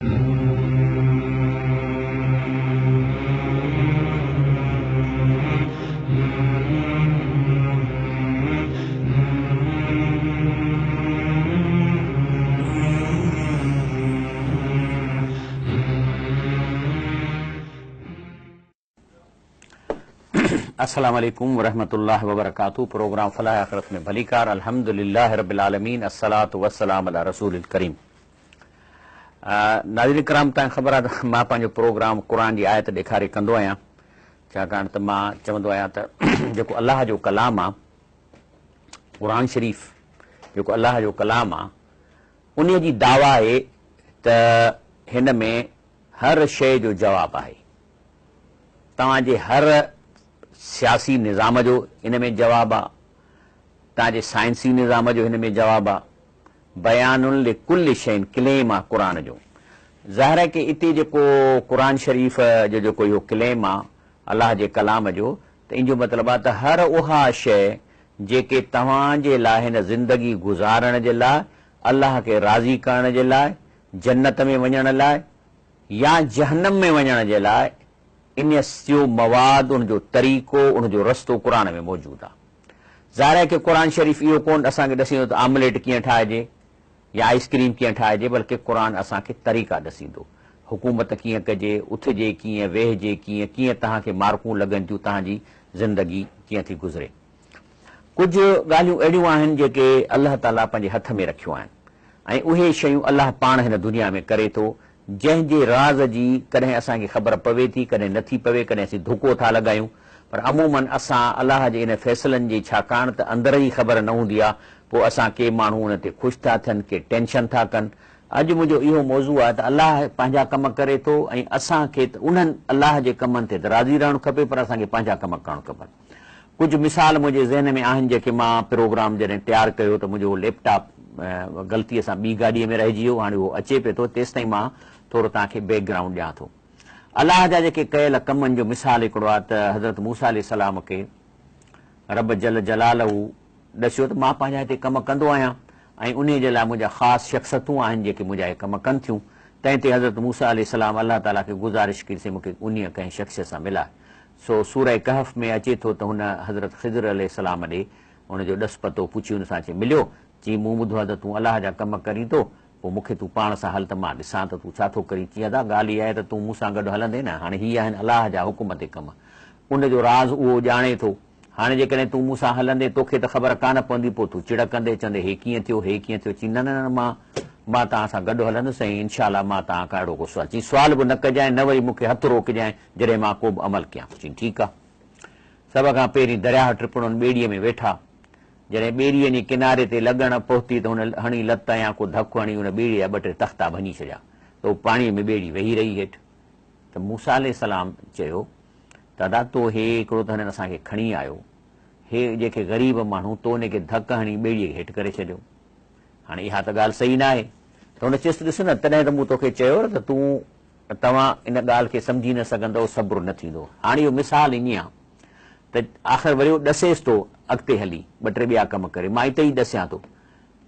السلام عليڪم ورحمة الله وبرڪاته پروگرام فلاح آخرت ۾ ڀليڪار الحمدلله رب العالمين الصلوة والسلام علي رسول الڪريم ناظرين ڪرام توهان کي خبر آهي ته مان پنهنجو پروگرام قرآن جي آيت ڏيکاري ڪندو آهيان ڇاڪاڻ ته مان چوندو آهيان ته جيڪو الله جو ڪلام آهي قرآن شريف جيڪو الله جو ڪلام آهي انهي جي دعويٰ آهي ته هن ۾ هر شيء جو جواب آهي توهان جي هر سياسي نظام جو ان ۾ جواب آ، توهان جي سائنسي نظام جو هن ۾ جواب آ. بيان لڪل شيء ڪليم آ قرآن جو. ظاهر آهي ڪي اتي جيڪو قرآن شريف جو جيڪو اهو ڪليم آ الله جي ڪلام جو ته ان جو مطلب آ ته هر اها شيء جيڪي توهان جي لاء هن زندگي گذارڻ جي لاء الله کي راضي ڪرڻ جي لاء جنت ۾ وڃڻ لاء يا جهنم ۾ وڃڻ جي لاء ان جو مواد، ان جو طريقو، ان جو رستو قرآن ۾ موجود آ. ظاهر آهي ڪي قرآن شريف اهو ڪونه اسان کي ڏسيندو ته آمليٽ ڪيئن ٺاهجي يا آئس ڪريم ڪيئن ٺاهجي بلڪه قرآن اسان کي طريقا ڏسيندو. حڪومت ڪيئن ڪجي، اٿجي ڪيئن، ويهجي ڪيئن، ڪيئن توهان کي مارڪون لڳن ٿيون، توهان جي زندگي ڪيئن ٿي گذري. ڪجهه ڳالهيون اهڙيون آهن جيڪي الله تعاليٰ پنهنجي هٿ ۾ رکيون آهن ۽ اهي شيون الله پاڻ هن دنيا ۾ ڪري ٿو جنهن جي راز جي ڪڏهن اسان کي خبر پوي ٿي ڪڏهن نه ٿي پوي ڪڏهن اسين ڌڪو ٿا لڳايون پر عموماً اسان الله جي ان فيصلن جي ڇاڪاڻ ته اندر جي خبر نه هوندي آهي پوء اسان ڪي ماڻهو ان تي خوش ٿا ٿين ڪي ٽينشن ٿا ڪن اڄ منهنجو اهو موضوع آهي ته الله پنهنجا ڪم ڪري ٿو ۽ اسان کي ته انهن الله جي ڪمن تي ته راضي رهڻ کپي پر اسان کي پنهنجا ڪم ڪرڻ کپن. ڪجهه مثال منهنجي ذهن ۾ آهن جيڪي مان پروگرام جڏهن تيار ڪيو ته منهنجو ليپ ٽاپ غلطيء سان ٻي گاڏيء ۾ رهجي ويو هاڻي اهو اچي پيو ٿو تيستائين مان ٿورو توهان کي بيڪ گرائونڊ ڏيان ٿو. الله جا جيڪي ڪيل ڪمن جو مثال هڪڙو آهي ته حضرت موسيٰ عليه السلام کي رب جل جلاله ڏسيو ته مان پنهنجا هتي ڪم ڪندو آهيان ۽ انهيء جي لاء منهنجا خاص شخصتون آهن جيڪي منهنجا اهي ڪم ڪن ٿيون. تنهن تي حضرت موسيٰ عليه السلام الله تعاليٰ کي گذارش ڪئي سائين مون کي انهيء ڪنهن شخص سان ملاء. سو سورة ڪهف ۾ اچي ٿو ته هن حضرت خضر عليه السلام ڏي ان جو ڏس پتو پڇي ان سان اچي مليو. چيائين مون ٻڌو آهي ته تون الله جا ڪم ڪرين ٿو، پوء مون کي تون پاڻ سان هل ته مان ڏسان ته تون ڇا ٿو ڪرين. چيائين ادا ڳالهه اها آهي ته تون مون سان گڏ هلندين نه، هاڻي هي آهن الله جا حڪم تي ڪم. ان جو راز اهو ڄاڻي ٿو. هاڻي جيڪڏهن تون مون سان هلندين، توکي ته خبر ڪانه پوندي، پوء تون چڙ ڪندين، چوندين هي ڪيئن ٿيو، هي ڪيئن ٿيو؟ چيائين، نه نه نه مان مان توهان سان گڏ هلندس ۽ انشاء الله مان توهان کان اهڙو ڪو سوال چيائين، سوال به نه ڪجانء، نه وري مون کي هٿ روڪجانء جڏهن مان ڪو به عمل ڪيان. چيائين، ٺيڪ آ. سڀ کان پهرين درياهه ٽپڻن ٻيڙيء ۾ ويٺا. جڏهن ٻيڙي وڃي ڪناري تي لڳڻ پهتي ته هن هڻي لت يا ڪو ڌڪ هڻي ان ٻيڙيء جا ٻه ٽي تختا ڀڃي ڇڏيا ته هو پاڻيء ۾ ٻيڙي ويهي رهي هيٺ. ته موسيٰ عليه السلام چيو ته ادا تو هي هڪڙو ته هنن اسان کي کڻي آيو، هي جيڪي غريب ماڻهو تو انهن کي ڌڪ هڻي ٻيڙيء کي هيٺ ڪري ڇڏيو. هاڻي اها ته ڳالهه صحيح ناهي. ته هن چيس ته ڏس نه تڏهن ته مون توکي چيو نه ته تون توهان ان ڳالهه کي سمجهي نه سگهندؤ، صبر نه ٿيندو. هاڻي اهو مثال ائين آ ته آخر وري هو ڏسيس ٿو اڳتي هلي ٻه ٽي ٻيا ڪم ڪري مان اتي ئي ڏسيان ٿو.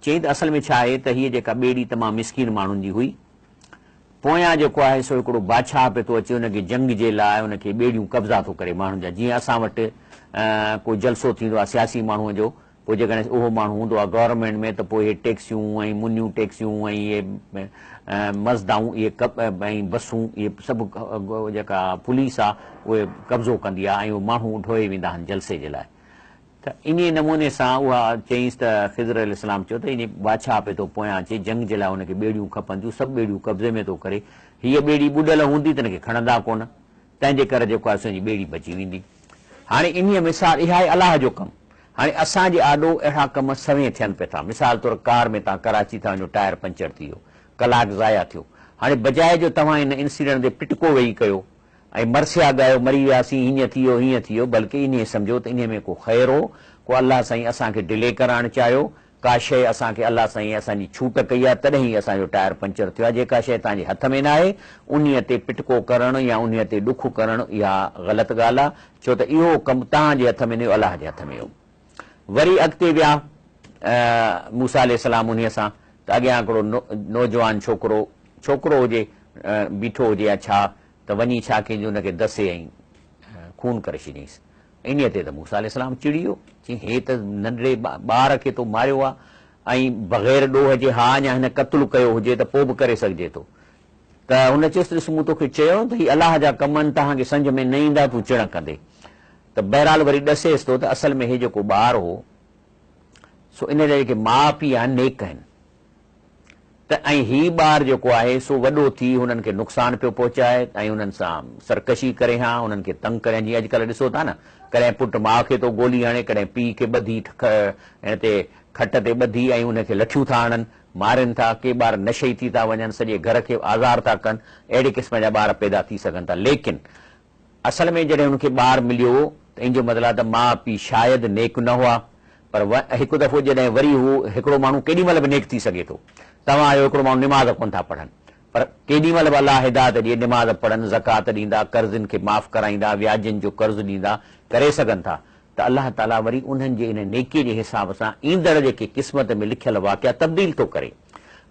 چيائين ته اصل ۾ ڇا آهي ته هيء جيڪا ٻيڙي تمام مسڪين ماڻهن جي هئي، پويان جيڪو آهي سو هڪڙو بادشاهه پيو ٿو اچي ان کي جنگ جي لاء ان کي ٻيڙيون قبضا ٿو ڪري ماڻهن جا جيئن اسان وٽ ڪو جلسو ٿيندو آهي سياسي ماڻهوء جو پوء جيڪڏهن اهو ماڻهو هوندو آهي گورنمينٽ ۾ ته پوء اهي ٽيڪسيون ۽ منيون ٽيڪسيون ۽ اهي مزدائون اهي ۽ بسون اهي سڀ جيڪا پوليس آهي اهي قبضو ڪندي آهي ۽ اهي ماڻهو ڍوئي ويندا آهن جلسي جي لاء ته انهيء نموني سان اها چيائينس ته خضر عليه السلام چيو ته انهيء بادشاهه پيو ٿو پويان اچي، جنگ جي لاء هن کي ٻيڙيون کپن ٿيون، سڀ ٻيڙيون قبضي ۾ ٿو ڪري، هيء ٻيڙي ٻڏل هوندي ته هن کي کڻندا ڪونه، تنهن جي ڪري جيڪو آهي سو هن جي ٻيڙي بچي ويندي. هاڻي انهيء مثال، اها آهي الله جو ڪم. هاڻي اسان جي آڏو اهڙا ڪم سوين ٿين پيا ٿا. مثال طور ڪار ۾ توهان ڪراچي ٿا وڃو، ٽائر پنچر ٿي ويو، ڪلاڪ ضايع ٿيو. هاڻي بجاء جو توهان ان انسيڊنٽ تي پٽڪو ويهي ڪيو ۽ مرثيا ڳايو، مري وياسين، هيئن ٿي ويو، هيئن ٿي ويو، بلڪه انهيء سمجهو ته انهيء ۾ ڪو خير هو، ڪو الله سائين اسان کي ڊلي ڪرائڻ چاهيو، ڪا شيء اسان کي الله سائين اسان جي ڇوٽ ڪئي آهي، تڏهن ئي اسان جو ٽائر پنچر ٿيو آهي، جيڪا شيء توهان جي هٿ ۾ ناهي، انهيء تي پٽڪو ڪرڻ يا انهيء تي ڏک ڪرڻ اها غلط ڳالهه آهي، ڇو ته اهو ڪم توهان جي هٿ ۾ نه هيو، الله جي هٿ ۾ هيو. وري اڳتي ويا موسيٰ عليه السلام انهيء سان ته اڳيان هڪڙو نوجوان ڇوڪرو، ڇوڪرو هجي، بيٺو هجي يا ڇا ته وڃي ڇا ڪيائين جو ان کي دسي ۽ خون ڪري ڇڏيائينس. انهيء تي ته موسيٰ عليه السلام چڙي ويو، چيائين هي ته ننڍڙي ٻار کي تو ماريو آهي ۽ بغير ڏوهه جي ها اڃا هن قتل ڪيو هجي ته پوء به ڪري سگهجي ٿو. ته هن چيس ته ڏس مون توکي چيو ته هي الله جا ڪم آهن توهان کي سمجهه ۾ نه ايندا تون چڙ ڪندي. ته بهرحال وري ڏسيس ٿو ته اصل ۾ هي جيڪو ٻار هو سو ان جا جيڪي ماء پيء آهن نيڪ آهن. ته ۽ هي ٻار جيڪو آهي سو وڏو ٿي هنن کي نقصان پيو پهچائي ۽ انهن سان سرڪشي ڪري ها انهن کي تنگ ڪري ها جيئن اڄڪلهه ڏسو ٿا نه ڪڏهن پٽ ماء کي ٿو گولي هڻي ڪڏهن پيء کي ٻڌي هن تي کٽ تي ٻڌي ۽ ان کي لٺيون ٿا هڻن مارين ٿا ڪي ٻار نشئي ٿي ٿا وڃن سڄي گهر کي آزار ٿا ڪن اهڙي قسم جا ٻار پيدا ٿي سگهن ٿا ليڪن اصل ۾ جڏهن هن کي ٻار مليو ته ان جو مطلب ته ماء پيء شايد نيڪ نه هئا پر هڪ دفعو جڏهن وري هو هڪڙو ماڻهو ڪيڏي مهل به نيڪ ٿي سگهي ٿو. توهان آهيو هڪڙو ماڻهو نماز ڪونه ٿا پڙهن پر ڪيڏي مهل به الله هدايت ڏئي نماز پڙهن زڪوات ڏيندا قرضين کي معاف ڪرائيندا وياجين جو قرض ڏيندا ڪري سگهن ٿا ته الله تعاليٰ وري انهن جي ان نيڪي جي حساب سان ايندڙ جيڪي قسمت ۾ لکيل واقعا تبديل ٿو ڪري.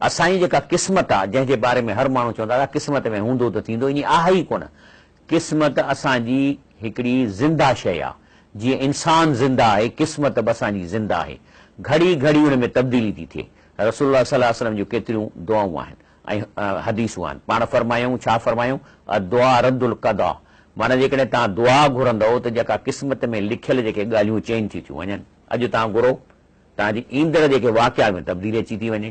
اسان جي جيڪا قسمت آ جنهن جي باري ۾ هر ماڻهو چوندو آ ته قسمت ۾ هوندو ته ٿيندو ائين آهي ئي ڪونه. قسمت اسان جي هڪڙي زنده شيء آ. جيئن انسان زنده آهي، قسمت به اسان جي زنده آهي. گهڙي گهڙي ان ۾ تبديلي ٿي ٿئي. رسول الله صلي الله عليه وسلم جون ڪيتريون دعائون آهن ۽ حديثون آهن. پاڻ فرمايائون، ڇا فرمايائون؟ الدعاء رد القضاء معنيٰ جيڪڏهن توهان دعا گهرندؤ ته جيڪا قسمت ۾ لکيل جيڪي ڳالهيون چينج ٿي ٿيون وڃن. اڄ توهان گهرو توهان جي ايندڙ جيڪي واقعا ۾ تبديلي اچي ٿي وڃي.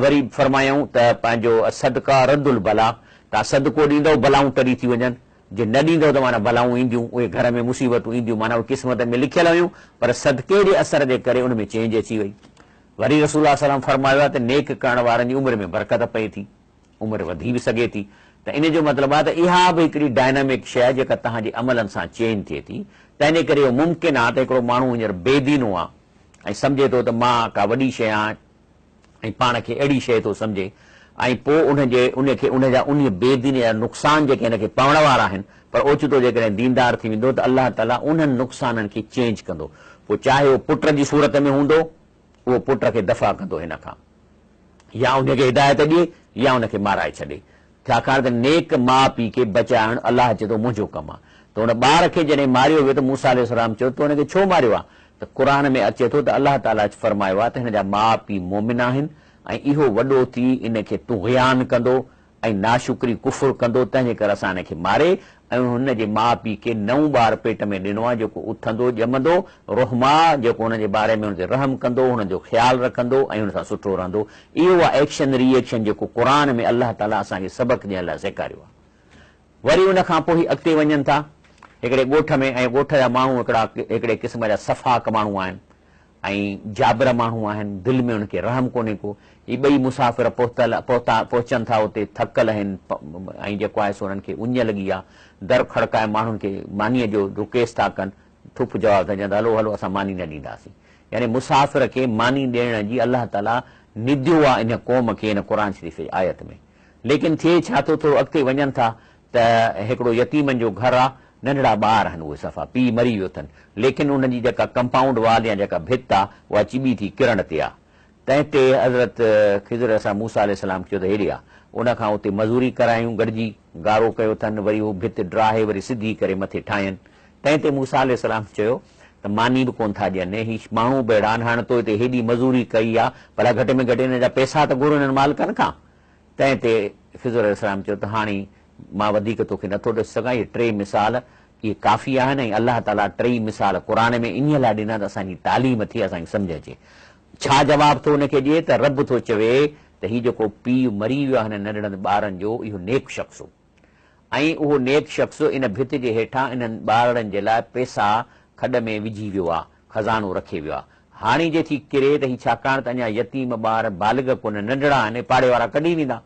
وري فرمايائون ته پنهنجو الصدقه رد البلاء توهان صدقو ڏيندؤ بلائون ٽري ٿي وڃن، جي نه ڏيندؤ ته معنيٰ بلائون اينديون، اهي گهر ۾ مصيبتون اينديون معنيٰ اهي قسمت ۾ لکيل هيون پر صدقي جي اثر جي ڪري ان ۾ چينج اچي وئي. وري رسول الله صلي الله عليه وسلم فرمايو آهي ته نيڪ ڪرڻ وارن جي عمر ۾ برڪت پئي ٿي. عمر وڌي به سگهي ٿي ته ان جو مطلب آهي ته اها به هڪڙي ڊائنامڪ شيء آهي جيڪا توهان جي عملن سان چينج ٿئي ٿي تنهنجي ڪري اهو ممڪن آهي ته هڪڙو ماڻهو هينئر بي دينو آهي ۽ سمجهي ٿو ته مان ڪا وڏي شيء آهيان ۽ پاڻ کي اهڙي شيء ٿو سمجهي ۽ پوء ان جي ان کي ان جا انهي بي ديني جا نقصان جيڪي هن کي پوڻ وارا آهن پر اوچتو جيڪڏهن ديندار ٿي ويندو ته الله تعاليٰ انهن نقصانن کي چينج ڪندو پوء چاهي اهو پٽ جي صورت ۾ هوندو اهو پٽ کي دفع ڪندو هن کان يا ان کي هدايت ڏئي يا ان کي مارائي ڇڏي ڇاڪاڻ ته نيڪ ماء پيء کي بچائڻ الله چئي ٿو منهنجو ڪم آهي ته ان ٻار کي جڏهن ماريو ويو ته موسيٰ عليه السلام چيو تو ان کي ڇو ماريو آهي ته قرآن ۾ اچي ٿو ته الله تعاليٰ فرمايو آهي ته هن جا ماء پيء مؤمن آهن ۽ اهو وڏو ٿي ان کي طغيان ڪندو ۽ ناشڪري، ڪفر، ڪندو، تنهنجي ڪري اسان هن کي ماري ۽ هن جي ماء پيء کي نئون ٻار پيٽ ۾ ڏنو آهي جيڪو اٿندو، ڄمندو، رحماء، جيڪو هن جي باري ۾ هن تي رحم ڪندو، هن جو خيال رکندو ۽ هن سان سٺو رهندو. اهو آهي ايڪشن ري ايڪشن جيڪو قرآن ۾ الله تعاليٰ اسان کي سبق ڏيڻ لاء سيکاريو آهي. وري ان کان پوء هي اڳتي وڃن ٿا هڪڙي ڳوٺ ۾ ۽ ڳوٺ جا ماڻهو هڪڙا هڪڙي قسم جا سفاڪ ماڻهو آهن. ۽ جابر ماڻهو آهن، دل ۾ انهن کي رحم ڪونهي ڪو. هي ٻئي مسافر پهتل، پهتا، پهچن ٿا اتي، ٿڪل آهن ۽ جيڪو آهي سو انهن کي اڃ لڳي آ. در کڙڪائي ماڻهن کي مانيء جو رڪيس ٿا ڪن، ٺپ جواب ٿا ڏين ته هلو هلو اسان ماني نه ڏينداسين. يعني مسافر کي ماني ڏيڻ جي الله تعاليٰ نديو آ ان قوم کي هن قرآن شريف جي آيت ۾. ليڪن ٿئي ڇا ٿو ٿورو اڳتي وڃن ٿا ته هڪڙو يتيمن جو گهر آ، ننڍڙا ٻار آهن اهي صفا، پيء مري ويو اٿن، ليڪن انهن جي جيڪا ڪمپائونڊ وال يا جيڪا ڀت آ، اها چٻي ٿي ڪرڻ تي آ. تنهن تي حضرت خضر عليه السلام موسيٰ عليه السلام کي چيو ته هيڏي آ. ان کان اتي مزوري ڪرايون، گڏجي گارو ڪيو اٿن، وري هو ڀت ڊاهي وري سڌي ڪري مٿي ٺاهين. تنهن تي موسيٰ عليه السلام چيو ته ماني به ڪونه ٿا ڏين، هي ماڻهو به اهڙا آهن، هاڻ تو هتي هيڏي مزوري ڪئي آ، ڀلا گهٽ ۾ گهٽ انهن جا پئسا ته گهر انهن مالڪن کان. تنهن تي خضر عليه السلام چيو ته هاڻي مان وڌيڪ توکي نٿو ڏسي سگهان، اهي ٽي مثال اهي ڪافي آهن ۽ الله تعاليٰ ٽيئي مثال قرآن ۾ انهيء لاء ڏنا ته اسان جي تعليم ٿئي، اسان کي سمجهه اچي. ڇا جواب ٿو ان کي ڏئي ته رب ٿو چوي ته هي جيڪو پيء مري ويو آهي هنن ننڍڙن ٻارن جو اهو نيڪ شخص هو ۽ اهو نيڪ شخص ان ڀت جي هيٺان انهن ٻارڙن جي لاء پئسا کڏ ۾ وجهي ويو آهي، خزانو رکي ويو آهي. هاڻي جي ٿي ڪري ته هي ڇاڪاڻ ته اڃا يتيم ٻار بالغ ڪونه ننڍڙا آهن ۽ پاڙي وارا ڪڍي ويندا.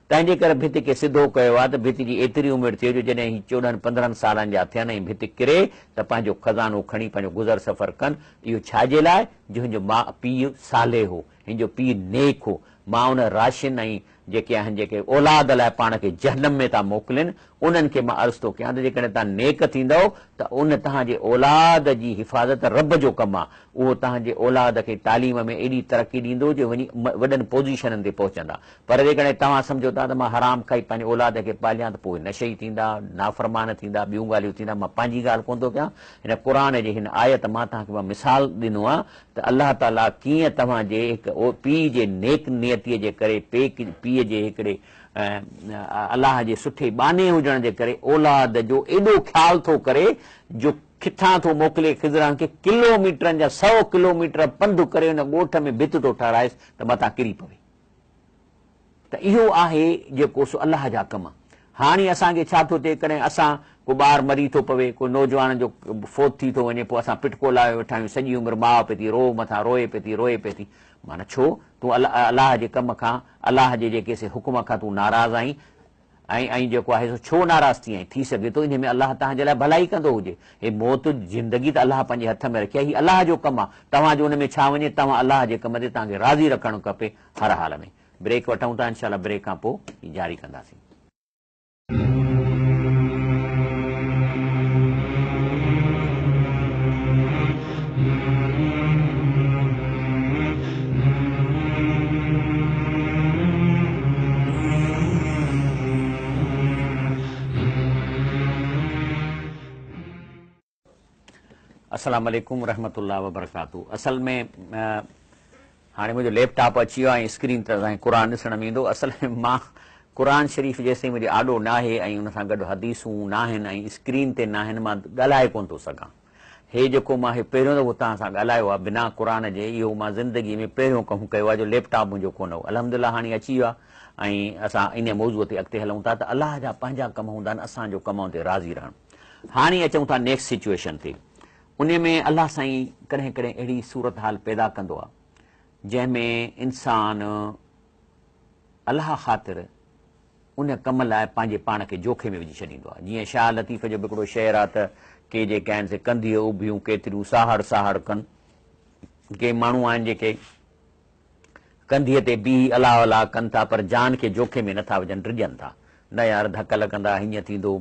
تنهن جي ڪري ڀت کي سڌو ڪيو آهي ته ڀت جي ايتري عمر ٿئي جو جڏهن هي 14 15 سالن جا ٿين ۽ ڀت ڪري ته پنهنجو خزانو کڻي پنهنجو گذر سفر ڪن. اهو ڇا جي لاء جو هن جو ماء پيء صالح هو. هن جو پيء نيڪ هو. مان ان راشن ۽ جيڪي آهن جيڪي اولاد لاء پاڻ کي جهنم ۾ ٿا موڪلين انهن کي مان عرض ٿو ڪيان ته جيڪڏهن توهان نيڪ ٿيندؤ ته ته ان توهان جي اولاد جي حفاظت رب جو ڪم آ، اهو توهان جي اولاد کي تعليم ۾ ايڏي ترقي ڏيندو جو وڃي وڏن پوزيشنن تي پهچندا. پر جيڪڏهن توهان سمجهو ٿا ته مان حرام کائي پنهنجي اولاد کي پاليان ته پوء نشئي ٿيندا، نافرمان ٿيندا، ٻيون ڳالهيون ٿيندا، مان پنهنجي ڳالهه ڪونه ٿو ڪيان، هن قرآن جي هن آيت مان توهان کي مان مثال ڏنو آ ته الله تعاليٰ ڪيئن توهان جي هڪ پيء جي نيڪ نيتيء جي ڪري پيء جي هڪڙي الله جي سٺي ٻانهي هجڻ جي ڪري اولاد جو ايڏو خيال ٿو ڪري جو ڪٿان ٿو موڪلي خضران کي ڪلو ميٽرن جا سئو ڪلو ميٽر پنڌ ڪري ان ڳوٺ ۾ ڀت ٿو ٺهرائيس ته متان ڪري پوي. ته اهو آهي جيڪو سو الله جا ڪم. هاڻي اسان کي ڇا ٿو ٿئي ڪڏهن اسان ڪو ٻار مري ٿو پوي ڪو نوجوان جو فوت ٿي ٿو وڃي پوء اسان پٽڪو لاهيو ويٺا آهيون سڄي عمر ماء پئي ٿي روء مٿان روئي پئي ٿي روئي پئي ٿي معنيٰ ڇو تون الله جي ڪم کان الله جي جيڪي سي حڪم کان تون ناراض آهين ۽ ۽ جيڪو آهي سو ڇو ناراض ٿي آهين ٿي سگهي ٿو انهي ۾ الله توهان جي لاء ڀلائي ڪندو هجي هي موت زندگي ته الله پنهنجي هٿ ۾ رکي آهي هي الله جو ڪم آهي توهان جو ان ۾ ڇا وڃي توهان الله جي ڪم تي توهان کي راضي رکڻ کپي هر حال ۾ بريڪ وٺون ٿا انشاء الله بريڪ کان پوء هي جاري ڪنداسين. السلام عليڪم ورحمة الله وبرڪاته اصل ۾ هاڻي منهنجو ليپ ٽاپ اچي ويو آهي ۽ اسڪرين تي توهان کي قرآن ڏسڻ ۾ ايندو اصل ۾ مان قرآن شريف جيستائين منهنجي آڏو ناهي ۽ ان سان گڏ حديثون ناهن ۽ اسڪرين تي ناهن مان ڳالهائي ڪونه ٿو سگهان هي جيڪو مان هي پهريون دفعو توهان سان ڳالهايو آهي بنا قرآن جي اهو مان زندگي ۾ پهريون ڪم ڪيو آهي جو ليپ ٽاپ منهنجو ڪونه هو الحمدلله هاڻي اچي ويو آهي ۽ اسان انهي موضوع تي اڳتي هلون ٿا ته الله جا پنهنجا ڪم هوندا آهن اسان جو ڪم آهي ان تي راضي رهڻ هاڻي اچون ٿا نيڪسٽ سچوئيشن تي. انهي ۾ الله سائين ڪڏهن ڪڏهن اهڙي صورتحال پيدا ڪندو آ جنهن ۾ انسان الله خاطر ان ڪم لاء پنهنجي پاڻ کي جوکي ۾ وجهي ڇڏيندو آ. جيئن شاهه لطيف جو به هڪڙو شعر آ ته ڪي جيڪي آهن سي ڪنڌيء اڀيون ڪيتريون ساهڙ ساهڙ ڪن. ڪي ماڻهو آهن جيڪي ڪنڌيء تي بيهي الله الله ڪن ٿا پر جان کي جوکي ۾ نٿا وجهن، ڊڄن ٿا. نه يار ڌڪ لڳندا، هيئن ٿيندو،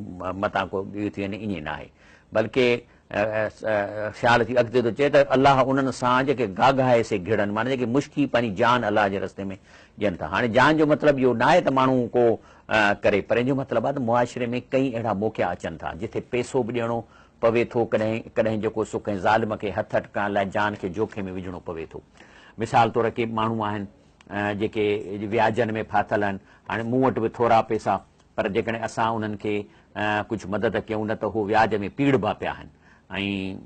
متان ڪو ٻيو ٿي وڃي، ائين ناهي. بلڪه شاهه لطيف اڳتي ٿو چئي ته الله انهن سان جيڪي گاگهائي سي گهڙن، معنيٰ جيڪي مشڪي پنهنجي جان الله جي رستي ۾ ڏين ٿا. هاڻي جان جو مطلب اهو ناهي ته ماڻهو ڪو ڪري پر ان جو مطلب آهي ته معاشري ۾ ڪئين اهڙا موقعا اچن ٿا جتي پئسو به ڏيڻو پوي ٿو، ڪڏهن ڪڏهن جيڪو سو ڪنهن ظالم کي هٿ اٽڪائڻ لاء جان کي جوکي ۾ وجهڻو پوي ٿو. مثال طور ڪي ماڻهو آهن جيڪي وياجن ۾ ڦاٿل آهن، هاڻي مون وٽ به ٿورا پئسا پر جيڪڏهن اسان انهن کي ڪجهه مدد ڪيون نه ته هو وياج ۾ پيڙبا پيا آهن ۽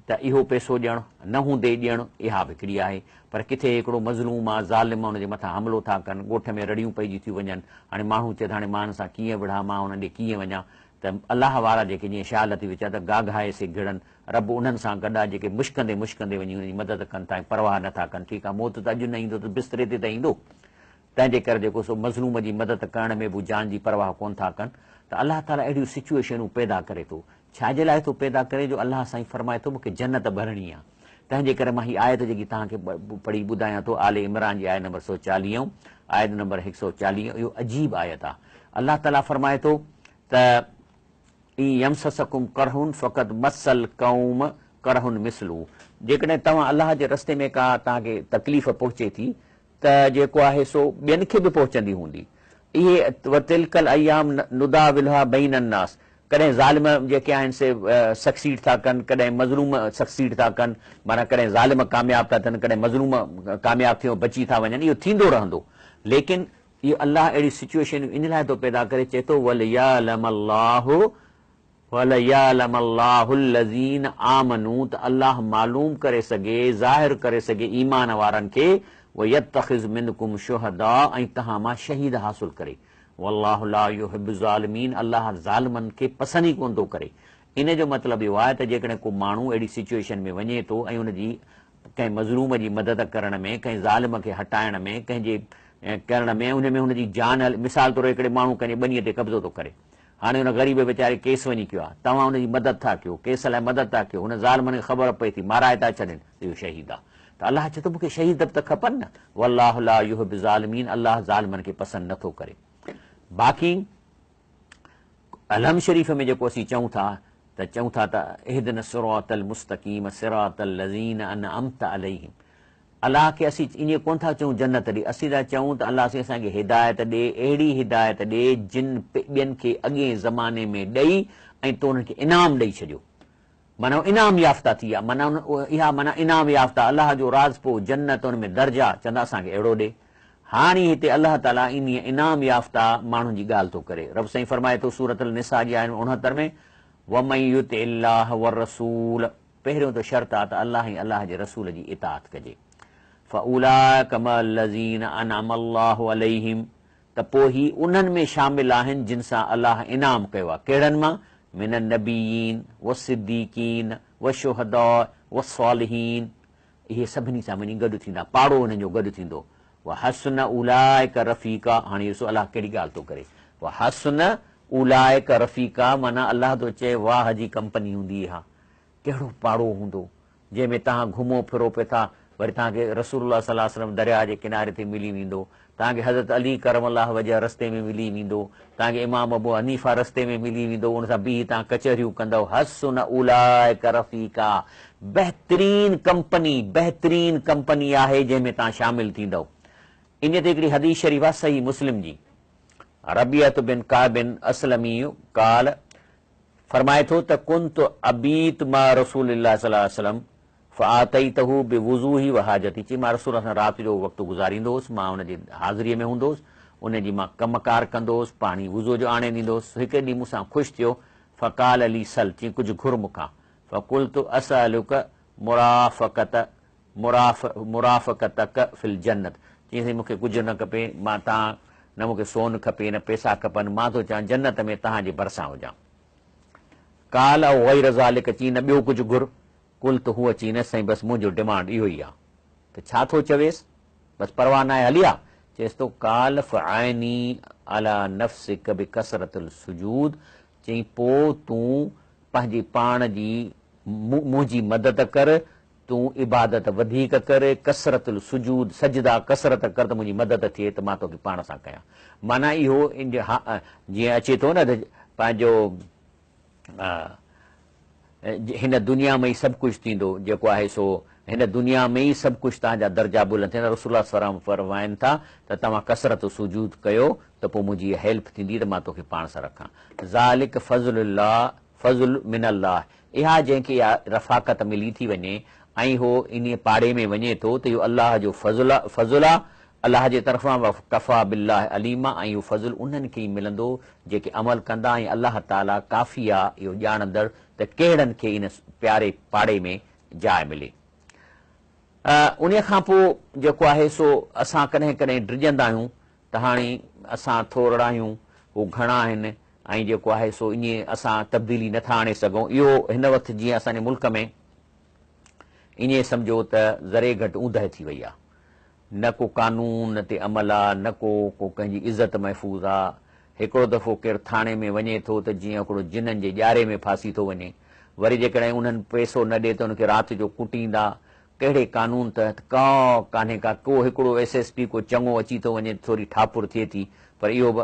ته اهو پئسو ڏيڻ نه هوندي ڏيڻ اها به هڪڙي آهي پر ڪٿي هڪڙو مظلوم آ ظالم ان جي مٿان حملو ٿا ڪن ڳوٺ ۾ رڙيون پئجي ٿيون وڃن هاڻي ماڻهو چئي ته هاڻي مان هن سان ڪيئن وڙهان مان انهن ڏي ڪيئن وڃان ته الله وارا جيڪي جيئن شاهه لطيف چيو ته گاگهائي سي گهڙن، رب انهن سان گڏ آ جيڪي مشڪندي مشڪندي وڃي انهن جي مدد ڪن ٿا ۽ پرواهه نه ٿا ڪن، ٺيڪ آ موت ته اڄ نه ايندو ته بستري تي ته ايندو، تنهن جي ڪري جيڪو سو مظلوم جي مدد ڪرڻ ۾ به هو جان جي پرواهه ڪونه ٿا ڪن ته الله تعاليٰ اهڙيون سچوئيشنون پيدا ڪري ٿو، ڇا جي لاء ٿو پيدا ڪري جو الله سائين فرمائي ٿو مون کي جنت ڀرڻي آ، تنهن جي ڪري مان هي آيت جيڪي توهان کي پڙهي ٻڌايان ٿو آل عمران جي آيت نمبر 140 آيت نمبر 140 اهو عجيب آيت آ الله تعاليٰ فرمائي ٿو ته ان يمسسڪم قرح فقد مس القوم قرح مثله جيڪڏهن توهان الله جي رستي ۾ ڪا توهان کي تڪليف پهچي ٿي ته جيڪو آهي سو ٻين کي به پهچندي هوندي. اهي وتلڪ الايام نداولها بين الناس ڪڏهن ظالم جيڪي آهن سي سڪسيڊ ٿا ڪن ڪڏهن مظلوم سڪسيڊ ٿا ڪن معنيٰ ڪڏهن ظالم ڪامياب ٿا ٿين ڪڏهن مظلوم ڪامياب ٿيو بچي ٿا وڃن اهو ٿيندو رهندو ليڪن اهو الله اهڙيون سچوئيشنون ان لاء ٿو پيدا ڪري چئي ٿو وليعلم الله وليعلم الله الذين آمنوا ته الله معلوم ڪري سگهي ظاهر ڪري سگهي ايمان وارن کي ويتخذ منڪم شهداء ۽ توهان مان شهيد حاصل ڪري والله لا يحب الظالمين الله ظالمن کي پسند ئي ڪونه ٿو ڪري ان جو مطلب اهو آهي ته جيڪڏهن ڪو ماڻهو اهڙي سچوئيشن ۾ وڃي ٿو ۽ ان جي ڪنهن مظلوم جي مدد ڪرڻ ۾، ڪنهن ظالم کي هٽائڻ ۾، ڪنهن جي ڪرڻ ۾ ان ۾ هن جي جان هلي، مثال طور هڪڙي ماڻهو ڪنهن جي ٻنيء تي قبضو ٿو ڪري، هاڻي ان غريب ويچاري ڪيس وڃي ڪيو آهي، توهان ان جي مدد ٿا ڪيو، ڪيس لاء مدد ٿا ڪيو، هن ظالمن کي خبر پئي ٿي، مارائي ٿا ڇڏين ته اهو شهيد آهي. ته الله چئي ٿو مون کي شهيد به ته کپن نه، والله لا يحب الظالمين الله ظالمن کي پسند نه ٿو ڪري. باقي الحمد شريف ۾ جيڪو اسين چئون ٿا ته. ته چئون ٿا ته اهدنا الصراط المستقيم صراط الذين انعمت عليهم الله کي اسين ائين ڪونه ٿا چئون جنت ڏي، اسين ٿا چئون ته الله سائين اسان کي هدايت ڏي، اهڙي هدايت ڏي جن ٻين کي اڳئين زماني ۾ ڏئي ۽ تو انهن کي انعام ڏئي ڇڏيو. معنيٰ هو انعام يافته ٿي ويا، معنيٰ اها معنيٰ انعام يافته، الله جو راضپو، جنت، ان ۾ درجا، چوندا اسان کي اهڙو ڏي. هاڻي هتي الله تعاليٰ انهيء انعام يافته ماڻهن جي ڳالهه ٿو ڪري. رب سائين فرمائي ٿو سورة النساء جي آيت 69 ۾، ومن يطع الله والرسول پهريون ته شرط آ ته الله ۽ الله جي رسول جي اطاعت ڪجي. فاولئک مع الذين انعم الله عليهم ته پوء هي انهن ۾ شامل آهن جن سان الله انعام ڪيو آ، ڪهڙن مان؟ من النبيين والصديقين والشهداء والصالحين اهي سڀني سان وڃي گڏ ٿيندا، پاڙو انهن جو گڏ ٿيندو. وحسن اولئک رفيقا هاڻي ڏسو الله ڪهڙي ڳالهه ٿو ڪري. وحسن اولئک رفيقا معنيٰ الله ٿو چئي واهه جي ڪمپني هوندي اها، ڪهڙو پاڙو هوندو جنهن ۾ توهان گهمو ڦرو پئي ٿا، وري توهان کي رسول الله صلي الله عليه وسلم درياهه جي ڪناري تي ملي ويندو، توهان کي حضرت علي ڪرم الله وجهه رستي ۾ ملي ويندو، توهان کي امام ابو حنيفه رستي ۾ ملي ويندو، ان سان بيهي توهان ڪچهريون ڪندؤ، حسن اولئک رفيقا بهترين ڪمپني، بهترين ڪمپني آهي جنهن ۾ توهان شامل ٿيندؤ. انهيء تي هڪڙي حديث شريف آهي صحيح مسلم جي، ربيعة بن ڪعب اسلمي قال، فرمائي ٿو ته ڪنت ابيت مع رسول الله صلي الله عليه وسلم فآتيته بوضوئي وحاجتي چي مان رسول الله سان رات جو وقت گذاريندو هوس مان ان جي حاضريء ۾ هوندو هوس ان جي مان ڪم ڪار ڪندو هوس پاڻي وضوء جو آڻي ڏيندو هوس هڪ ڏينهن مون سان خوش ٿيو فقال لي سل چي ڪجهه گهر مون کان فقلت اسألک مرافقت مرافقتک في الجنت چيائين سائين مون کي ڪجهه نه کپي مان تان نه مون کي سون کپي نه پيسا کپن مان ٿو چاهيان جنت ۾ توهان جي ڀرسان هجان. قال او غير ذلک چيائين نه ٻيو ڪجهه گهر. قلت هو چيائين نه سائين بس منهنجو ڊمانڊ اهو ئي آ. ته ڇا ٿو چويس بس پرواهه ناهي هلي آ. چيس ٿو قال فاعني علي نفسک بڪثرت السجود چيائين پوء تون پنهنجي پاڻ جي منهنجي مدد ڪر تون عبادت وڌيڪ ڪر، ڪثرت السجود، سجدا ڪثرت ڪر ته منهنجي مدد ٿئي ته مان توکي پاڻ سان ڪيان. معنيٰ اهو جيئن اچي ٿو نه ته پنهنجو هن دنيا ۾ ئي سڀ ڪجهه ٿيندو جيڪو آهي سو هن دنيا ۾ ئي سڀ ڪجهه توهان جا درجا بلند ٿيندا. رسول الله صلي الله عليه وسلم فرمائن ٿا ته توهان ڪثرت سجود ڪيو ته پوء منهنجي اها هيلپ ٿيندي ته مان توکي پاڻ سان رکان. ذلڪ فضل الله فضل من الله اها جنهن کي اها رفاقت ملي ٿي وڃي ۽ هو انهيء پاڙي ۾ وڃي ٿو ته اهو الله جو فضل فضل آ، الله جي طرفان وڪفيٰ بالله عليما ۽ اهو فضل انهن کي ئي ملندو جيڪي عمل ڪندا ۽ الله تعاليٰ ڪافي آ اهو ڄاڻندڙ ته ڪهڙن کي ان پياري پاڙي ۾ جاء ملي. انهيء کان پوء جيڪو آهي سو اسان ڪڏهن ڪڏهن ڊڄندا آهيون ته هاڻي اسان ٿورڙا آهيون، هو گهڻا آهن ۽ جيڪو آهي سو ائين اسان تبديلي نه ٿا آڻي سگهون. اهو هن وقت جيئن اسان جي ملڪ ۾ ائين سمجهو ته ذري گهٽ اوندهه ٿي وئي آهي. نه ڪو قانون تي عمل آ، نه ڪو ڪو ڪنهن جي عزت محفوظ آ. هڪڙو دفعو ڪير ٿاڻي ۾ وڃي ٿو ته جيئن هڪڙو جنن جي ڄاري ۾ ڦاسي ٿو وڃي. وري جيڪڏهن انهن پئسو نه ڏي ته ان کي رات جو ڪٽيندا. ڪهڙي قانون تحت ڪا ڪانهي ڪا ڪو هڪڙو ايس ايس پي ڪو چڱو اچي ٿو وڃي ته ٿوري ٺاپر ٿئي ٿي پر اهو به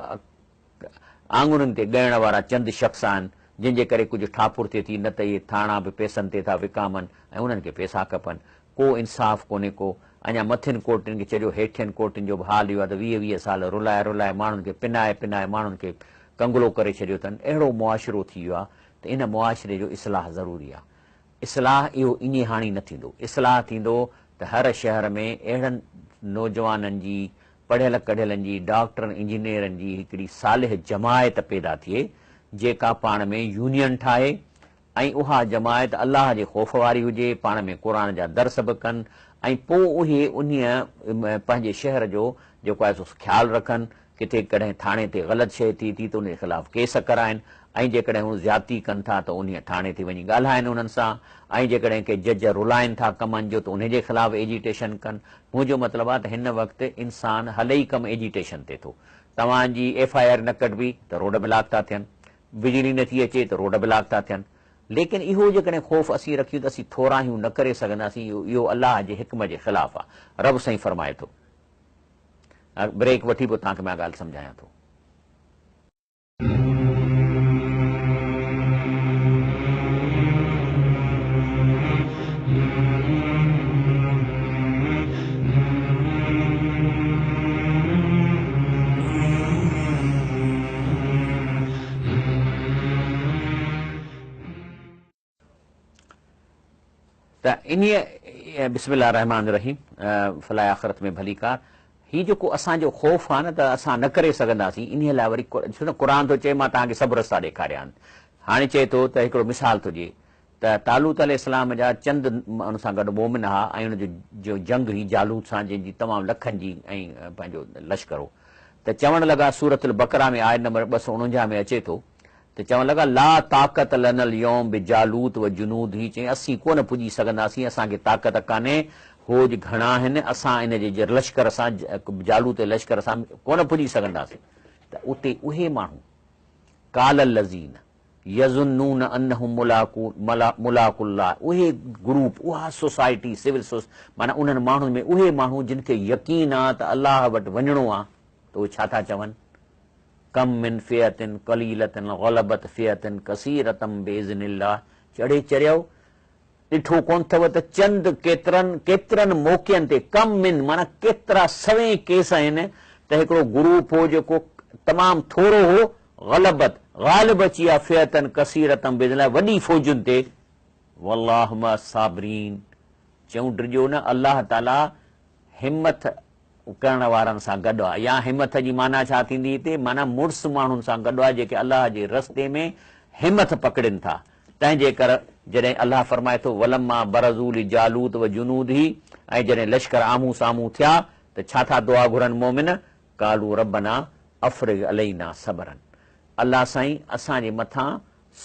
آڱرين تي ڳڻڻ وارا چند شخص آهن جن جي ڪري ڪجهه ٺاپر ٿئي ٿي نه ته اهي ٿاڻا به پئسن تي ٿا وڪامن ۽ انهن کي پئسا کپن ڪو انصاف ڪونهي ڪو اڃا مٿين ڪورٽن کي ڇڏيو هيٺين ڪورٽن جو به حال اهو آهي ته 20 20 سال رلائي رلائي ماڻهن کي پنائي پنائي ماڻهن کي ڪنگلو ڪري ڇڏيو اٿن اهڙو معاشرو ٿي ويو آهي ته ان معاشري جو اصلاح ضروري آهي اصلاح اهو ائين هاڻي نه ٿيندو. اصلاح ٿيندو ته هر شهر ۾ اهڙن نوجوانن جي، پڙهيل ڪڙهيلن جي، ڊاڪٽرن انجنيئرن جي هڪڙي صالح جماعت پيدا ٿئي، جيڪا پاڻ ۾ يونين ٺاهي ۽ اها جماعت الله جي خوف واري هجي، پاڻ ۾ قرآن جا درس به ڪن ۽ پوء اهي انهيء پنهنجي شهر جو جيڪو آهي سو خيال رکن ڪٿي ڪڏهن ٿاڻي تي غلط شيء ٿئي ٿي ته ان جي خلاف ڪيس ڪرائن ۽ جيڪڏهن هو زيادتي ڪن ٿا ته انهيء ٿاڻي تي وڃي ڳالهائن انهن سان ۽ جيڪڏهن ڪي جج رلائن ٿا ڪمن جو ته انهي جي خلاف ايجيٽيشن ڪن. منهنجو مطلب آهي ته هن وقت انسان هلي ئي ڪم ايجيٽيشن تي ٿو. توهان جي ايف I R نه ڪڍبي ته روڊ بلاڪ ٿا ٿين، بجلي نه ٿي اچي ته روڊ بلاڪ ٿا ٿين. ليڪن اهو جيڪڏهن خوف اسين رکيون ته اسين ٿورا آهيون نه ڪري سگهنداسين اهو الله جي حڪم جي خلاف آهي. رب سائين فرمائي ٿو. بريڪ وٺي پوء توهان کي مان ڳالهه سمجهايان ٿو. ته انهيء بسم الله الرحمٰن الرحيم فلاح آخرت ۾ ڀليڪار هي جيڪو اسان جو خوف آهي نه ته اسان نه ڪري سگهنداسين انهيء لاء وري ڏسو نه قرآن ٿو چئي مان توهان کي سڀ رستا ڏيکاريا آهن هاڻي چئي ٿو ته هڪڙو مثال ٿو ڏئي ته طالوت عليه السلام جا چند ان سان گڏ مؤمن ها ۽ ان جو جنگ هئي جالوت سان جنهن جي تمام لکن جي ۽ پنهنجو لشڪر هو ته چوڻ لڳا سورة البقره ۾ آيت نمبر 249 ۾ اچي ٿو ته چوڻ لڳا لا طاقت لنا اليوم بجالوت و جنوده چيائين اسين ڪونه پڄي سگهنداسين اسان کي طاقت ڪانهي هو گهڻا آهن اسان ان جي لشڪر سان جالوت جي لشڪر سان ڪونه پڄي سگهنداسين ته اتي اهي ماڻهو قال الذين يظنون انهم ملاقو الله اهي گروپ اها سوسائٽي سول سوس معنيٰ انهن ماڻهن ۾ اهي ماڻهو جن کي يقين آ ته الله وٽ وڃڻو آ ته اهي ڇا ٿا چون ڪم من فئة قليلة غلبت فئة ڪثيرة باذن الله چڙهي چريؤ ڏٺو ڪونه اٿو ته چند ڪيترن ڪيترن موقعن تي ڪم من معنيٰ ڪيترا سوين ڪيس آهن ته هڪڙو گروپ هو جيڪو تمام ٿورو هو غلبت غالب اچي ويا فئة ڪثيرة باذن الله وڏي فوجن تي والله مع الصابرين چئون ڊڄو نه الله تعالي همٿ ڪرڻ وارن سان گڏ آ يا همٿ جي معنيٰ ڇا ٿيندي هتي؟ معنيٰ مڙس ماڻهن سان گڏ آ جيڪي الله جي رستي ۾ همٿ پڪڙين ٿا. تنهن جي ڪر جڏهن الله فرمائي ٿو ولما برزوا لجالوت وجنوده ۽ جڏهن لشڪر آمهون سامهون ٿيا ته ڇا ٿا دعا گهرن مؤمن قالوا ربنا افرغ علينا صبرا الله سائين اسان جي مٿان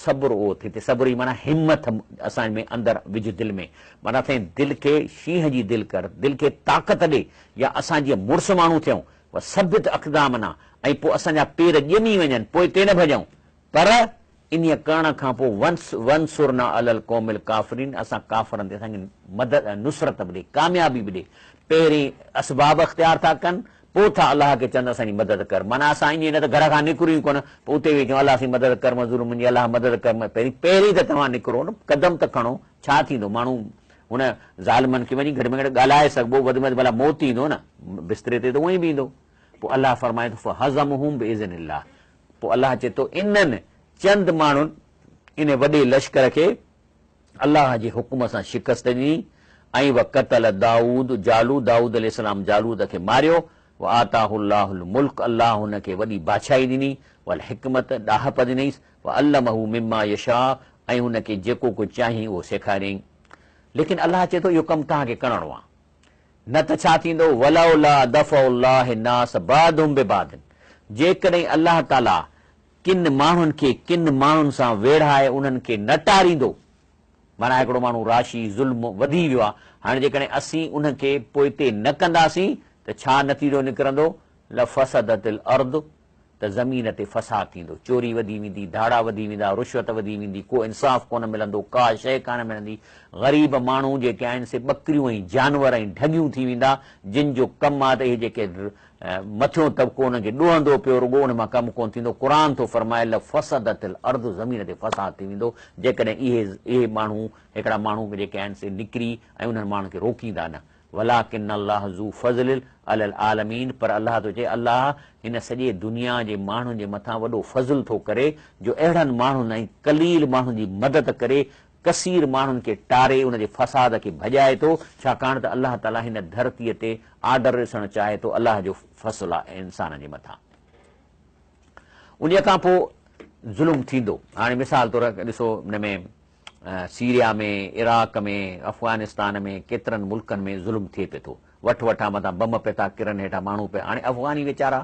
صبر اوت، هتي صبر جي معنيٰ همٿ اسان ۾ اندر وجهه دل ۾ معنيٰ سائين دل کي شينهن جي دل ڪر، دل کي طاقت ڏي يا اسان جيئن مڙس ماڻهو ٿيون، وثبت اقدامنا ۽ پوء اسان جا پير ڄمي وڃن پوئتي نه ڀڄون، پر انهيء ڪرڻ کان پوء وانصرنا علي القوم الڪافرين اسان ڪافرن تي اسان کي مدد نصرت به ڏي، ڪاميابي به ڏي، پهرين اسباب اختيار ٿا ڪن پوء ٿا الله کي چون اسان جي مدد ڪر معنيٰ اسان ائين نه ته گهر کان نڪرون ئي ڪونه پوء اتي ويهي چئون الله سائين مدد ڪر مظلوم منهنجي الله مدد ڪر پهرين پهرين ته توهان نڪرو نه قدم ته کڻو ڇا ٿيندو ماڻهو هن ظالمن کي وڃي گهٽ ۾ گهٽ ڳالهائي سگهبو وڌ ۾ وڌ ڀلا موت ايندو نه بستري تي ته اونئين به ايندو پوء الله فرمائي ٿو فهزمهم باذن الله پوء الله چئي ٿو انهن چند ماڻهن ان وڏي لشڪر کي الله جي حڪم سان شڪست ڏني ۽ وقتل داؤد جالوت داؤد عليه السلام جالوت کي ماريو وآتاه الله الملڪ الله هن کي وڏي بادشاهي ڏني والحڪمت ڏاهپ ڏنائينس وعلمه مما يشاء ۽ هن کي جيڪو ڪجهه چاهيائين اهو سيکاريائين ليڪن الله چئي ٿو اهو ڪم توهان کي ڪرڻو آهي نه ته ڇا ٿيندو ولولا دفع الله الناس بعضهم ببعض جيڪڏهن الله تعالي ڪن ماڻهن کي ڪن ماڻهن سان ويڙهائي انهن کي نه ٽاريندو. معنيٰ هڪڙو ماڻهو راشي، ظلم، وڌي ويو آهي، هاڻي جيڪڏهن اسين ان کي پوئتي نه ڪنداسين ته ڇا نتيجو نڪرندو؟ لفسدت الارض ته زمين تي فساد ٿيندو، چوري وڌي ويندي، ڌاڙا وڌي ويندا، رشوت وڌي ويندي، ڪو انصاف ڪونه ملندو، ڪا شيء ڪانه ملندي، غريب ماڻهو جيڪي آهن سي ٻڪريون ۽ جانور ۽ ڍڳيون ٿي ويندا، جن جو ڪم آهي ته اهي جيڪي مٿيون طبقو انهن کي ڏوهندو پيو رڳو ان مان ڪم ڪونه ٿيندو قرآن ٿو فرمائي لفسدت الارض زمين تي فساد ٿي ويندو جيڪڏهن اهي اهي ماڻهو هڪڙا ماڻهو جيڪي آهن سي نڪري ۽ انهن ماڻهن کي روڪيندا نه ولڪن الله ذو فضل علي العالمين پر الله ٿو چئي الله هن سڄي دنيا جي ماڻهن جي مٿان وڏو فضل ٿو ڪري جو اهڙن ماڻهن ۽ قليل ماڻهن جي مدد ڪري ڪثير ماڻهن کي ٽاري ان جي فساد کي ڀڄائي ٿو، ڇاڪاڻ ته الله تعاليٰ هن ڌرتيء تي آرڊر ڏسڻ چاهي ٿو، الله جو فضل آهي انسانن جي مٿان. انهيء کان پوء ظلم ٿيندو. هاڻي مثال طور ڏسو ان ۾ سيريا ۾، عراق ۾، افغانستان ۾ ڪيترن ملڪن ۾ ظلم ٿئي پئي ٿو. وٺ وٺان مٿان بم پئي ٿا ڪرن هيٺان ماڻهو پيا هاڻي افغاني ويچارا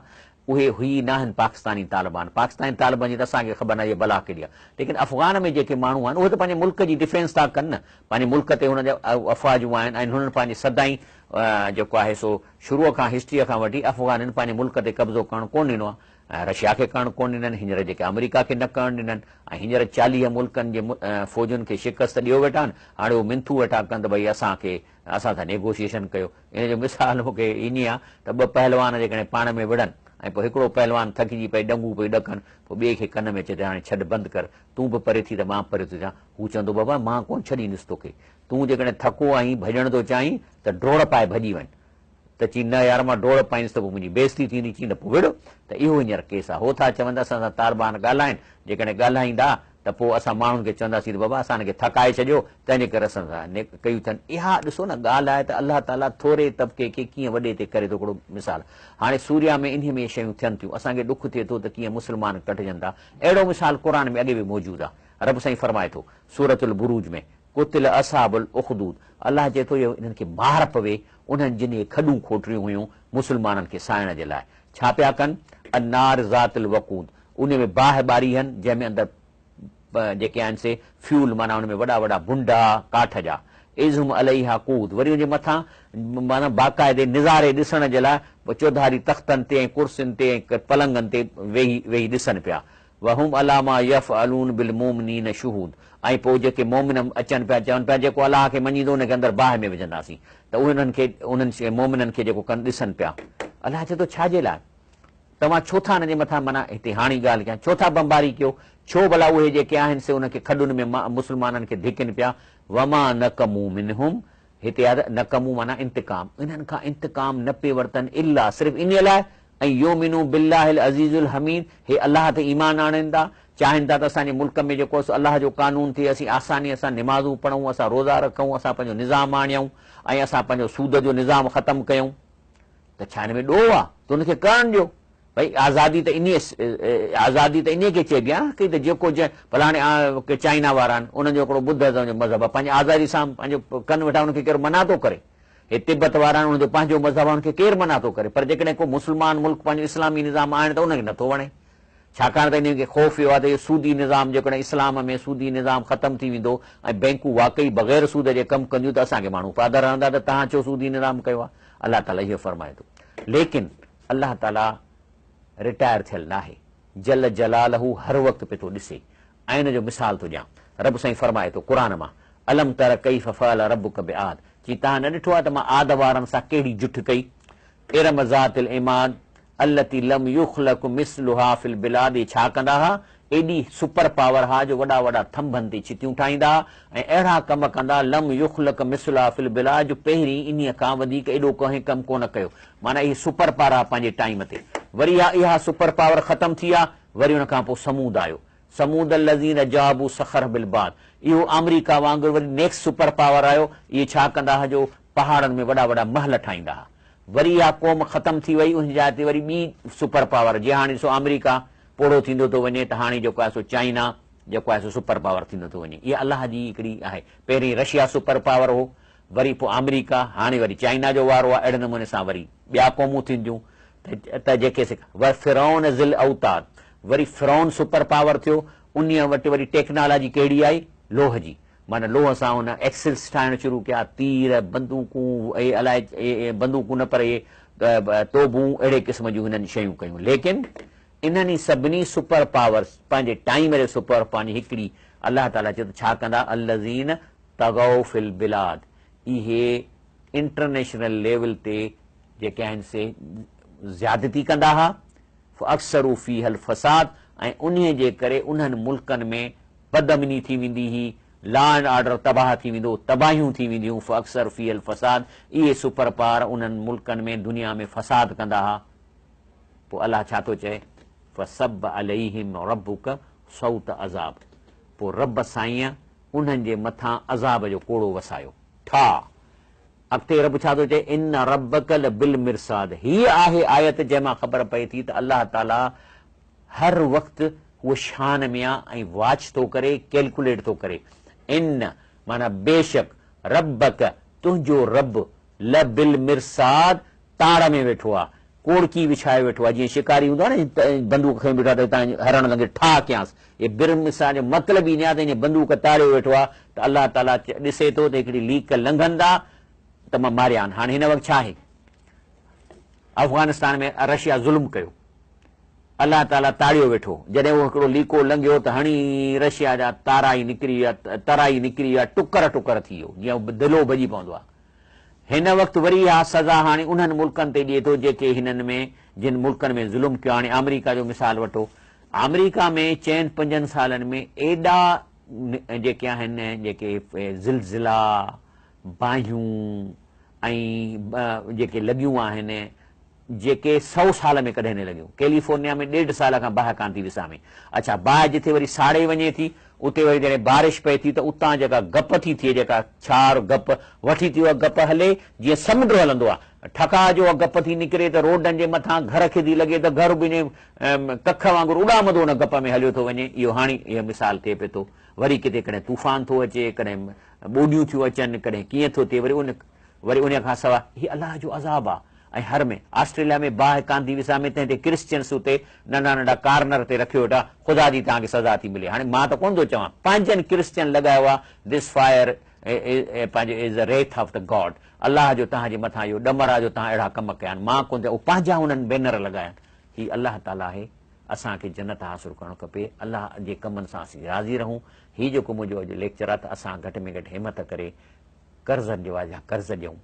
اهي هي ناهن پاڪستاني طالبان پاڪستاني طالبان جي ته اسان کي خبر ناهي بلا ڪيڏي آهي ليڪن افغان ۾ جيڪي ماڻهو آهن اهي ته پنهنجي ملڪ جي ڊفينس ٿا ڪن نه پنهنجي ملڪ تي هنن جا افواجون آهن ۽ هنن پنهنجي سدائين جيڪو آهي سو شروع کان هسٽري کان وٺي افغانين پنهنجي ملڪ تي قبضو ڪرڻ ڪونه ڏنو آهي رشيا کي ڪرڻ ڪونه ڏنن هينئر جيڪي آمريڪا کي نه ڪرڻ ڏنن ۽ هينئر 40 ملڪن جي فوجن کي شڪست ڏيو ويٺا آهن هاڻي هو منٿون ويٺا ڪن ته ڀئي اسان کي اسان سان نيگوشيئيشن ڪيو. ان جو مثال مون کي ائين آ ته ٻه پهلوان جيڪڏهن پاڻ ۾ وڙهن ۽ پوء هڪڙو پهلوان ٿڪجي پئي ڏنگون پئي ڏڪن پوء ٻئي کي ڪن ۾ چئي ته هاڻي ڇڏ بند ڪر تون به پري ٿي ته مان به پري ٿو ٿيان. هو چوندو بابا مان ڪونه ڇڏيندس توکي. تون جيڪڏهن ٿڪو آهين ڀڄڻ ٿو چاهين ته ڊوڙ پائي ڀڄي وڃ. ته چي نه يار مان ڊوڙ پائيندس ته پوء منهنجي بيعزتي ٿيندي. چي نه پوء وڙهه. ته اهو هينئر ڪيس آ. هو ٿا چون ته اسان سان طالبان ڳالهائين. جيڪڏهن ڳالهائيندا ته پوء اسان ماڻهن کي چونداسين ته بابا اسان هن کي ٿڪائي ڇڏيو تنهن جي ڪري اسان سان ڪيون اٿن. اها ڏسو نه ڳالهه آهي ته الله تعاليٰ ٿوري طبقي کي ڪيئن وڏي تي ڪري ٿو. هڪڙو مثال هاڻي سوريا ۾ انهي ۾ شيون ٿين ٿيون اسان کي ڏک ٿئي ٿو ته ڪيئن مسلمان ڪٽجن ٿا. اهڙو مثال قرآن ۾ اڳي به موجود آهي. رب سائين فرمائي ٿو سورة البروج ۾ قتل اصحاب الاخدود الله چئي ٿو اهو انهن کي مار پوي انهن جن اهي کڏون کوٽريون هيون مسلمانن کي ساڙڻ جي لاء ڇا پيا ڪن النار ذات الوقود انهي ۾ باهه ٻاري هن جنهن ۾ اندر جيڪي آهن سي فيول معنيٰ ان ۾ وڏا وڏا بنڊا ڪاٺ جا اذ هم عليها قعود وري ان جي مٿان معنيٰ باقاعدي نظاري ڏسڻ جي لاء چوڌاري تختن تي ۽ ڪرسين تي ۽ پلنگن تي ويهي ويهي ڏسن پيا وهم علي ما يفعلون بالمومنين شهود ۽ پوء جيڪي مؤمن اچن پيا چون پيا جيڪو الله کي مڃيندو ان کي اندر باهه ۾ وجهنداسين ته اهي انهن کي انهن مؤمنن کي جيڪو ڪن ڏسن پيا الله چئي ٿو ڇا جي لاء توهان ڇو ٿا انهن جي مٿان معنيٰ هتي هاڻي ڳالهه ڪيان ڇو ٿا بمباري ڪيو ڇو ڀلا اهي جيڪي آهن سي انهن کي کڏن ۾ مسلمانن کي ڌڪين پيا وما نقموا منهم هتي آهي ته نقموا معنيٰ انتقام، انهن کان انتقام نه پئي ورتن الا صرف انهيء لاء ان يؤمنوا بالله العزيز الحميد هي الله تي ايمان آڻين ٿا، چاهين ٿا ته اسان جي ملڪ ۾ جيڪو سو الله جو قانون ٿئي، اسين آسانيء سان نمازون پڙهون، اسان روزا رکون، اسان پنهنجو نظام آڻيون ۽ اسان پنهنجو سود جو نظام ختم ڪيون ته ڇا هن ۾ ڏوهه آهي ته ان کي ڪرڻ ڏيو. ڀئي آزادي ته انهيء آزادي ته انهيء کي چئبي آهي نه ته جيڪو جنهن ڀلا هاڻي ڪي چائنا وارا آهن انهن جو هڪڙو ٻڌ ازم جو مذهب آهي پنهنجي آزادي سان پنهنجو ڪن ويٺا انهن کي ڪير منع ٿو ڪري هي تبت وارا آهن انهن جو پنهنجو مذهب آهي انهن کي ڪير منع ٿو ڪري پر جيڪڏهن ڪو مسلمان ملڪ پنهنجو اسلامي نظام آڻي ته انهن کي نٿو وڻي ڇاڪاڻ ته انهن کي خوف اهو آهي ته اهو سودي نظام جيڪڏهن اسلام ۾ سودي نظام ختم ٿي ويندو ۽ بئنڪون واقعي بغير سود جي ڪم ڪنديون ته اسان کي ماڻهو پادر هڻندا ته توهان ڇو سودي نظام ڪيو آهي الله تعاليٰ اهو فرمائي ٿو ليڪن الله تعاليٰ رٽائر ٿيل ناهي، جل جلاله هر وقت پئي ٿو ڏسي. عين جو مثال ٿو ڏيان. رب سائين فرمائي ٿو قرآن مان، الم تر ڪيف فعل ربک بعاد چي توهان نه ڏٺو آهي ته مان عاد وارن سان ڪهڙي جٺ ڪئي؟ ارم ذات العماد التي لم يخلق مثلها في البلاد اهي ڇا ڪندا ها؟ ايڏي سپر پاور ها جو وڏا وڏا ٿنڀن تي ڇتيون ٺاهيندا ها ۽ اهڙا ڪم ڪندا لم يخلق مثلها في البلاد جو پهرين انهيء کان وڌيڪ ايڏو ڪنهن ڪم ڪونه ڪيو معنيٰ اهي سپر پاور ها پنهنجي ٽائيم تي وري اها اها سپر پاور ختم ٿي آ وري ان کان پوء ثمود آيو ثمود الذين جابوا الصخر بالواد اهو آمريڪا وانگر وري نيڪسٽ سپر پاور آيو اهي ڇا ڪندا ها جو پهاڙن ۾ وڏا وڏا محل ٺاهيندا ها وري اها قوم ختم ٿي وئي ان جاء تي وري ٻي سپر پاور جيئن هاڻي ڏسو آمريڪا پوڙهو ٿيندو ٿو وڃي ته هاڻي جيڪو آهي سو چائنا جيڪو آهي سو سپر پاور ٿيندو ٿو وڃي. اها الله جي هڪڙي آهي. پهرين رشيا سپر پاور هو، وري پوء آمريڪا، هاڻي وري چائنا جو وارو آهي، اهڙي نموني سان وري ٻيا قومون ٿينديون ته ته جيڪي سي وفرعون ذي الاوتاد وري فرعون سپر پاور ٿيو، انهيء وٽ وري ٽيڪنالاجي ڪهڙي آئي؟ لوهه جي. معنيٰ لوهه سان هن ايڪسلس ٺاهڻ شروع ڪيا، تير، بندوقون، اهي الائي اهي بندوقون نه پر اهي توبون اهڙي قسم جون هنن شيون ڪيون. ليڪن انهن ئي سڀني سپر پاورس پنهنجي ٽائيم جي سپر پنهنجي هڪڙي الله تعاليٰ چيو ته ڇا ڪندا الذين طغوا في البلاد اهي انٽرنيشنل ليول تي جيڪي آهن سي زيادتي ڪندا ها فاڪثروا فيها الفساد ۽ انهي جي ڪري انهن ملڪن ۾ بدامني ٿي ويندي هئي، لا اينڊ آرڊر تباهه ٿي ويندو، تباهيون ٿي وينديون، فاڪثروا فيها الفساد اهي سپر پاور انهن ملڪن ۾ دنيا ۾ فساد ڪندا ها. پوء الله ڇا ٿو چئي؟ فصب عليهم ربک سوط عذاب پوء رب سائينء انهن جي مٿان عذاب جو ڪوڙو وسايو. ٺاهه! اڳتي رب ڇا ٿو چئي؟ ان ربک لبالمرصاد هيء آهي آيت جنهن مان خبر پئي ٿي ته الله تعاليٰ هر وقت هو شان ۾ آ ۽ واچ ٿو ڪري، ڪيلڪوليٽ ٿو ڪري. ان معنيٰ بيشڪ، ربک تنهنجو رب، لبالمرصاد تاڙ ۾ ويٺو آ، ڪوڙڪي وڇائي ويٺو آ، جيئن شڪاري هوندو آ نه بندوق کڻي بيٺو آ ته هتان هرڻ لنگهي ٺاهه ڪيانس، هي بالمرصاد جو مطلب ئي نه آ ته ائين بندوق تاڙيو ويٺو آ ته الله تعاليٰ ڏسي ٿو ته هڪڙي ليڪ لنگهندا ته مان ماريان. هاڻي هن وقت ڇا آهي؟ افغانستان ۾ رشيا ظلم ڪيو، الله تعاليٰ تاڙيو ويٺو، جڏهن اهو هڪڙو ليڪو لنگهيو ته هڻي رشيا جا تارا ئي نڪري ويا، ترا ئي نڪري ويا، ٽڪر ٽڪر ٿي ويو، جيئن دلو ڀڄي پوندو آ. هن وقت وري اها سزا هاڻي انهن ملڪن تي ڏئي ٿو جيڪي هنن ۾ جن ملڪن ۾ ظلم ڪيو هاڻي آمريڪا جو مثال وٺو آمريڪا ۾ چئن پنجن سالن ۾ ايڏا جيڪي آهن جيڪي زلزلا باهيون ۽ جيڪي لڳيون آهن جيڪي سئو سال ۾ ڪڏهن نه لڳيون. ڪيليفورنيا ۾ ڏيڍ سال کان باهه ڪانه ٿي وسامي. اڇا باهه جٿي وري ساڙي وڃي ٿي اتي وري جڏهن بارش پئي ٿي ته اتان جيڪا گپ ٿي ٿئي جيڪا ڇار گپ وٺي ٿي اها گپ هلي جيئن سمنڊ هلندو آهي ٺڪاء جو اها گپ ٿي نڪري ته روڊن جي مٿان گهر کي ٿي لڳي ته گهر به انهي ڪک وانگر اڏامندو ان گپ ۾ هليو ٿو وڃي اهو هاڻي اهو مثال ٿئي پئي ٿو وري ڪٿي ڪڏهن طوفان ٿو اچي ڪڏهن ٻوڏيون ٿيون اچن ڪڏهن ڪيئن ٿو ٿئي وري ان وري انهيء کان سواء هي الله جو عذاب آ ۽ هر ۾ آسٽريليا ۾ باهه ڪانه ٿي وسامي تنهن تي ڪرسچنس اتي ننڍا ننڍا ڪارنر تي رکيو ويٺا خدا جي توهان کي سزا ٿي ملي هاڻي مان ته ڪونه ٿو چوان پنهنجن ڪرسچن لڳايو آ This fire پنهنجو is the wrath of the God الله جو توهان جي مٿان اهو ڏمر آ جو توهان اهڙا ڪم ڪيا آهن مان ڪونه چوان اهو پنهنجا انهن بينر لڳايا آهن هي الله تعاليٰ آهي اسان کي جنت حاصل ڪرڻ کپي الله جي ڪمن سان اسين راضي رهون هي جيڪو منهنجو اڄ ليڪچر آ ته اسان گهٽ ۾ گهٽ همت ڪري قرضن جي واجهه قرض ڏيون،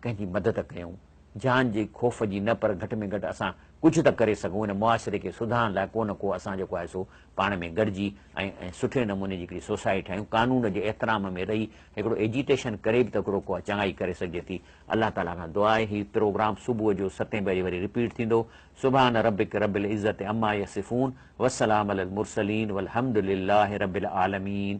ڪنهن جي مدد ڪيون، جان جي خوف جي نه پر گهٽ ۾ گهٽ اسان ڪجهه ته ڪري سگهون، هن معاشري کي سڌارڻ لاء ڪو نه ڪو اسان جيڪو آهي سو پاڻ ۾ گڏجي ۽ ۽ سٺي نموني جي هڪڙي سوسائٽي ٺاهيون، قانون جي احترام ۾ رهي هڪڙو ايجيٽيشن ڪري به ته هڪڙو ڪو چڱائي ڪري سگهجي ٿي. الله تعاليٰ کان دعا آهي هي پروگرام صبح جو ستين بجي وري رپيٽ ٿيندو. سبحان ربک رب العزت عما يصفون وسلام علي المرسلين والحمد لله رب العالمين.